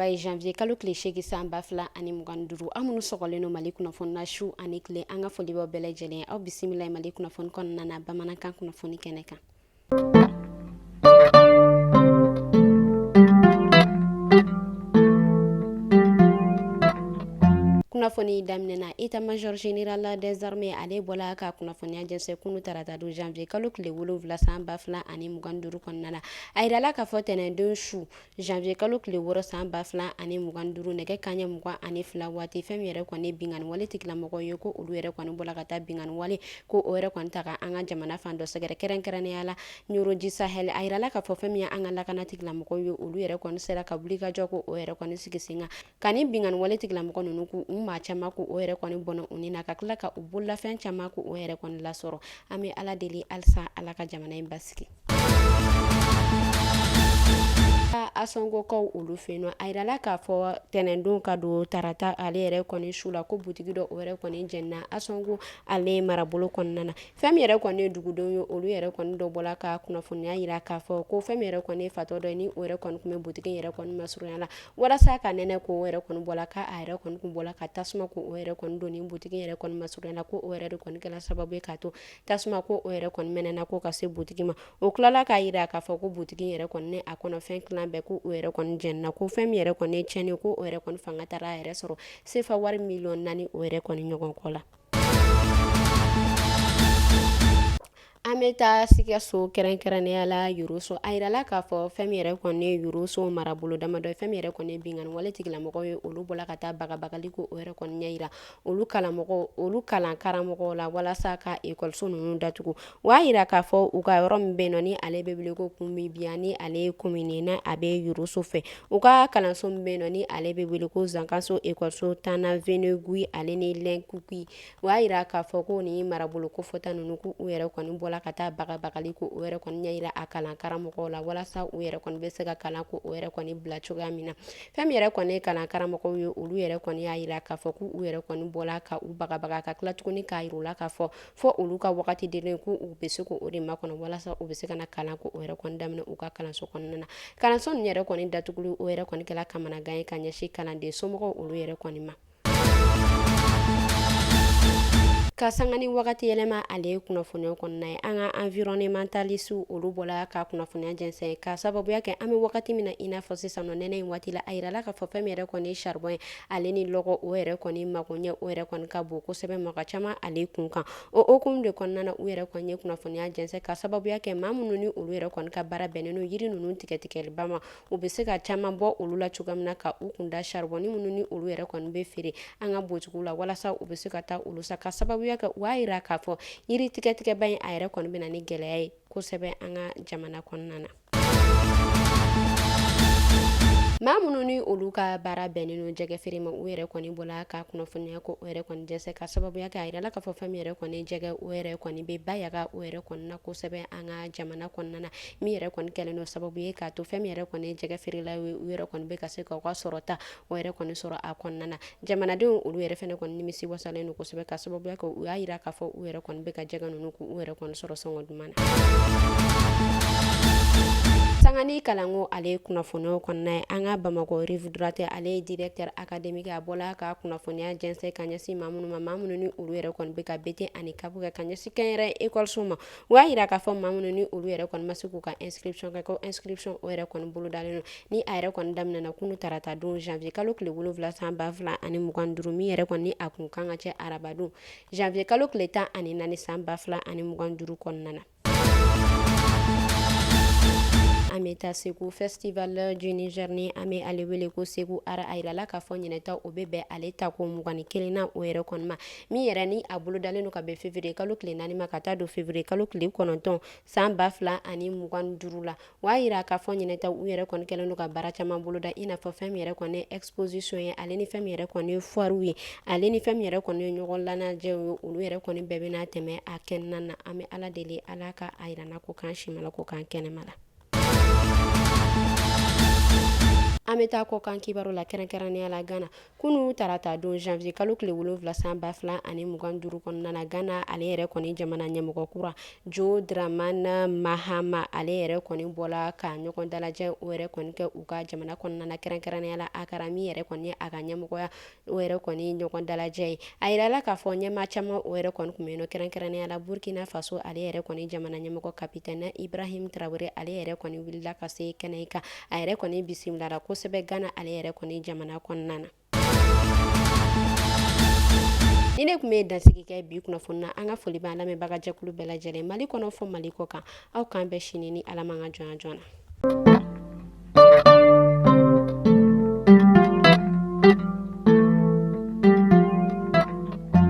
Araba ye janvier kalo tile 8 san 2025. Aw minnu sɔgɔlen don Mali kunnafoni na su ani tile, an ka foli b'aw bɛɛ lajɛlen. Aw bisimila Mali kunnafoni kɔnɔna na bamanankan kunnafoni kɛnɛ kan. Kunnafoni daminɛ na, état-major général des armées ale bɔla ka kunnafoniya jɛnsɛn kunu tarata don janvier kalo tile 7 san 2025 kɔnɔna na. A yirala k'a fɔ tɛnɛndon su janvier kalo tile 6 san 2025 nɛgɛ kanɲɛ 22 waati, fɛn min yɛrɛ kɔni binkanni wale tigilamɔgɔw ye, ko olu yɛrɛ kɔni bɔla ka taa binkanni wale ko o yɛrɛ kɔni ta ka an ka jamana fan dɔ sɛgɛrɛ, kɛrɛnkɛrɛnnenya la Ɲɔrɔ du Sahel. A yirala k'a fɔ fɛn min ye an ka lakana tigilamɔgɔw ye, olu yɛrɛ kɔni sera ka wulikajɔ ko o yɛrɛ kɔni sigi sen kan ka ni binkanni wale tigilamɔgɔ ninnu k'u u maa caman ko o yɛrɛ kɔni bɔnɛ u ni na, ka tila ka u bololafɛn caman ko o yɛrɛ kɔni lasɔrɔ. An bɛ Ala deli halisa Ala ka jamana in basigi. Ansongokaw olu fɛ yen nɔ, a yirala k'a fɔ tɛnɛndon ka don tarata ale yɛrɛ kɔni su la, ko butigi dɔ o yɛrɛ kɔni jɛnina Ansongo ale marabolo kɔnɔna na. Fɛn min yɛrɛ kɔni ye dugudenw ye, olu yɛrɛ kɔni dɔ bɔla ka kunnafoniya yira k'a fɔ ko fɛn min yɛrɛ kɔni ye fatɔ dɔ ye, ni o yɛrɛ kɔni tun bɛ butigi yɛrɛ kɔni masurunya la walasa ka nɛnɛ, ko o yɛrɛ kɔni bɔla ka a yɛrɛ kɔni kun bɔla ka tasuma ko o yɛrɛ kɔni don ni butigi yɛrɛ kɔni masurunya la, ko o yɛrɛ de kɔni kɛla sababu ye k'a to tasuma ko o yɛrɛ kɔni mɛnɛna ko ka se butigi ma. O tilala k'a yira k'a fɔ ko butigi yɛrɛ kɔni ni a kɔnɔfɛn tilan bɛɛ ko o yɛrɛ kɔni jɛnina, ko fɛn min yɛrɛ kɔni ye tiɲɛni, ko o yɛrɛ kɔni fanga taara a yɛrɛ sɔrɔ sefa wari miliyɔn 4 o yɛrɛ kɔni ɲɔgɔn kɔ la. An bɛ taa Sikaso, kɛrɛnkɛrɛnnenya la Yoroso. A yirala k'a fɔ fɛn min yɛrɛ kɔni ye Yoroso marabolo damadɔ ye, fɛn min yɛrɛ kɔni ye binkanni wale tigilamɔgɔw ye, olu bɔla ka taa bagabagali ko o yɛrɛ kɔni ɲɛ yira olu kalamɔgɔw, olu kalan karamɔgɔw la walasa ka ekɔliso ninnu datugu. O y'a yira k'a fɔ u ka yɔrɔ min bɛ yen nɔ, ni ale bɛ wele ko Kunbibiya, ni ale ye commune ye, n'a a bɛ Yoroso fɛ, u ka kalanso min bɛ yen nɔ, ni ale bɛ wele ko Zankanso ekɔliso Tana Venegui ale ni Lɛnkuki. O y'a yira k'a fɔ ko nin marabolo kofɔta ninnu, k'u yɛrɛ kɔni bɔla ka taa bagabagali ko o yɛrɛ kɔni ɲɛ yira a kalan karamɔgɔw la walasa u yɛrɛ kɔni bɛ se ka kalan ko o yɛrɛ kɔni bila cogoya min na. Fɛn min yɛrɛ kɔni ye kalan karamɔgɔw ye, olu yɛrɛ kɔni y'a yira k'a fɔ k'u yɛrɛ kɔni bɔla ka u bagabaga, ka tila tuguni k'a yira u la k'a fɔ fo olu ka wagati dilen k'u bɛ se k'o de makɔnɔ walasa u bɛ se ka na kalan ko o yɛrɛ kɔni daminɛ u ka kalanso kɔnɔna na. Kalanso ninnu yɛrɛ kɔni datuguli o yɛrɛ kɔni kɛla kamanagan ye ka ɲɛsin kalanden somɔgɔw olu yɛrɛ kɔni ma. Ka sanga ni wagati yɛlɛma ale kunnafoniya kɔnɔna ye, an ka environnementaliste olu bɔla ka kunnafoniya jɛnsɛn ka sababuya kɛ an bɛ wagati min na i n'a fɔ sisan nɔ nɛnɛ in waati la. A yirala k'a fɔ fɛn min yɛrɛ kɔni ye charbon ye ale ni lɔgɔ, o yɛrɛ kɔni magoɲɛ o yɛrɛ kɔni ka bon kosɛbɛ mɔgɔ caman ale kun kan. O hukumu de kɔnɔna na, u yɛrɛ kɔni ye kunnafoniya jɛnsɛn ka sababuya kɛ maa minnu ni olu yɛrɛ kɔni ka baara bɛnnen don yiri ninnu tigɛtigɛliba ma, u bɛ se ka caman bɔ olu la cogoya min na, ka u kun da charbon minnu ni olu yɛrɛ kɔni bɛ feere an ka butigiw la walasa u bɛ se ka taa olu san, ka sababuya kɛ u y'a yira k'a fɔ yiri tigɛtigɛba in a yɛrɛ kɔni bɛ na ni gɛlɛya ye kosɛbɛ an ka jamana kɔnɔna na. Maa minnu ni olu ka baara bɛnnen don jɛgɛ feere ma, u yɛrɛ kɔni bɔla ka kunnafoniya ko o yɛrɛ kɔni jɛnsɛn ka sababuya kɛ a yirala k'a fɔ fɛn min yɛrɛ kɔni jɛgɛ o yɛrɛ kɔni bɛ bayaga o yɛrɛ kɔni na kosɛbɛ an ka jamana kɔnɔna na, min yɛrɛ kɔni kɛlen don sababu ye k'a to fɛn min yɛrɛ kɔni jɛgɛ feerela ye, u yɛrɛ kɔni bɛ ka se ka u ka sɔrɔta o yɛrɛ kɔni sɔrɔ a kɔnɔna na. Jamanadenw olu yɛrɛ fɛnɛ kɔni nimisi wasalen don kosɛbɛ ka sababuya kɛ u y'a yira k'a fɔ u yɛrɛ kɔni bɛ ka jɛgɛ ninnu k'u yɛrɛ kɔni sɔrɔ sɔngɔ duman na. Sanga ni kalanko ale kunnafoniyaw kɔnɔna ye, an ka Bamakɔ Rive Droite ale ye directeur académique, a bɔla ka kunnafoniya jɛnsɛn ka ɲɛsin maa minnu ma, maa minnu ni olu yɛrɛ kɔni bɛ ka BT ani CAP kɛ ka ɲɛsin kɛnyɛrɛ ekɔliso ma. U y'a yira k'a fɔ maa minnu ni olu yɛrɛ kɔni ma se k'u ka inscription kɛ, ko inscription o yɛrɛ kɔni bolodalen don, ni a yɛrɛ kɔni daminɛna kunu tarata don janvier kalo tile 7 san 2025, min yɛrɛ kɔni a kun kan ka cɛ arabadon janvier kalo tile 14 san 2025 kɔnɔna na. An bɛ taa Segu festival du Niger, ni an bɛ ale wele ko Segu Art. A yirala k'a fɔ ɲinɛta o bɛ bɛn ale tako 21nan o yɛrɛ kɔni ma, min yɛrɛ ni a bolodalen don ka bɛn février kalo tile 4 ma ka taa don février kalo tile 9 san 2025 la. O y'a yira k'a fɔ ɲinɛta u yɛrɛ kɔni kɛlen don ka baara caman boloda, i n'a fɔ fɛn min yɛrɛ kɔni ye exposition ye, ale ni fɛn min yɛrɛ kɔni ye foire ye, ale ni fɛn min yɛrɛ kɔni ye ɲɔgɔn lanajɛw ye, olu yɛrɛ kɔni bɛɛ bɛna tɛmɛ a kɛnɛna na. An bɛ Ala deli Ala ka a yira na ko k'an simala ko k'an kɛnɛma la. An bɛ taa kɔkan kibaru la, kɛrɛnkɛrɛnnenya la Ghana. Kunu tarata don janvier kalo tile 7 san 2025 kɔnɔna na, Ghana ale yɛrɛ kɔni jamana ɲɛmɔgɔ kura John Dramani Mahama, ale yɛrɛ kɔni bɔla ka ɲɔgɔn dalajɛ o yɛrɛ kɔni kɛ u ka jamana kɔnɔna na, kɛrɛnkɛrɛnnenya la Accra, min yɛrɛ kɔni a ka ɲɛmɔgɔya o yɛrɛ kɔni ɲɔgɔn dalajɛ ye. A yirala k'a fɔ ɲɛmaa caman o yɛrɛ kɔni tun bɛ yen nɔ, kɛrɛnkɛrɛnnenya la Burkina Faso ale yɛrɛ kɔni jamana ɲɛmɔgɔ capitaine Ibrahim Traoré, ale yɛrɛ kɔni wulila ka se kɛnɛ kan. A yɛrɛ kɔni bisimilala kosɛbɛ Ghana ale yɛrɛ kɔni jamana kɔnɔna na. Ni ne tun bɛ dansigi kɛ bi kunnafoni na. An ka foli b'an lamɛnbagajɛkulu bɛɛ lajɛlen, Mali kɔnɔ fɔ Mali kɔ kan. Aw k'an bɛn sini ni Ala m'an ka jɔnya joona.